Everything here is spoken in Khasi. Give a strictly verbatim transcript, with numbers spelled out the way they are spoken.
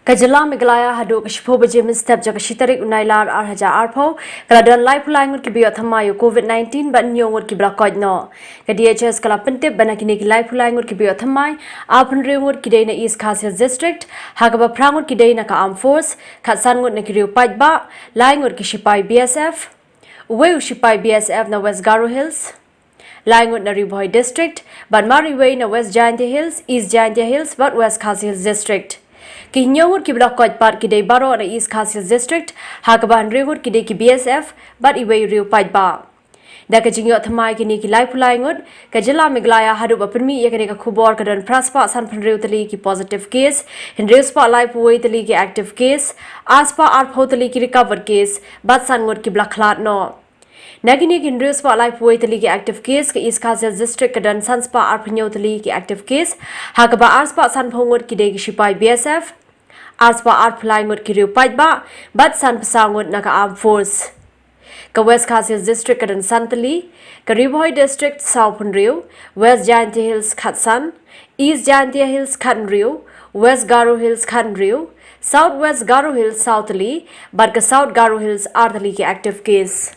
Ka jylla Meghalaya haduh ka shiphew baje mynstep jong ka shi tarik u Nailar ar hajar arphew ka la don laiphew lai ngut kiba ïoh thymmai ïa u COVID nineteen bad hynñiew ngut kiba la koit noh. Ka D H S ka la pyntip ba na kine ki laiphew lai ngut kiba ïoh thymmai, arphew hynriew ngut ki dei na East Khasi Hills District, ha kaba phra ngut ki dei na ka Armed Force, khatsan ngut na ki riew paidbah, lai ngut ki shipai B S F, uwei u shipai B S F na West Garo Hills, lai ngut na Ri Bhoi District, bad mar iwei na West Jaintia Hills, East Jaintia Hills bad West Khasi Hills District. Ki hynñiew ngut kiba la koit pat ki dei baroh na East Khasi Hills District, ha kaba hynriew ngut ki dei ki B S F bad iwei u riew paidbah. Da ka jingïoh thymmai kine ki laiphew lai ngut, ka jylla Meghalaya haduh ba pynmih ïa kane ka khubor ka don phra spah sanphew hynriew tylli ki positive case, hynriew spah laiphew wei tylli ki active case, ar spah arphew tylli ki recovered case bad san ngut kiba la khlad noh. Na kine ki hynriew spah laiphew wei tylli ki active case, ka East Khasi Hills District ka don san spah arphew hynñiew tylli ki active case, ha kaba ar spah sanphew ngut ki dei ki shipai B S F, ar spah arphew lai ngut ki riew paidbah bad sanphew saw ngut na ka Armed Force. Ka West Khasi Hills District ka don san tylli, ka Ri Bhoi District sawphew hynriew, West Jaintia Hills khatsan, East Jaintia Hills khathynriew, West Garo Hills khathynriew, South West Garo Hills saw tylli, bad ka South Garo Hills ar tylli ki active case.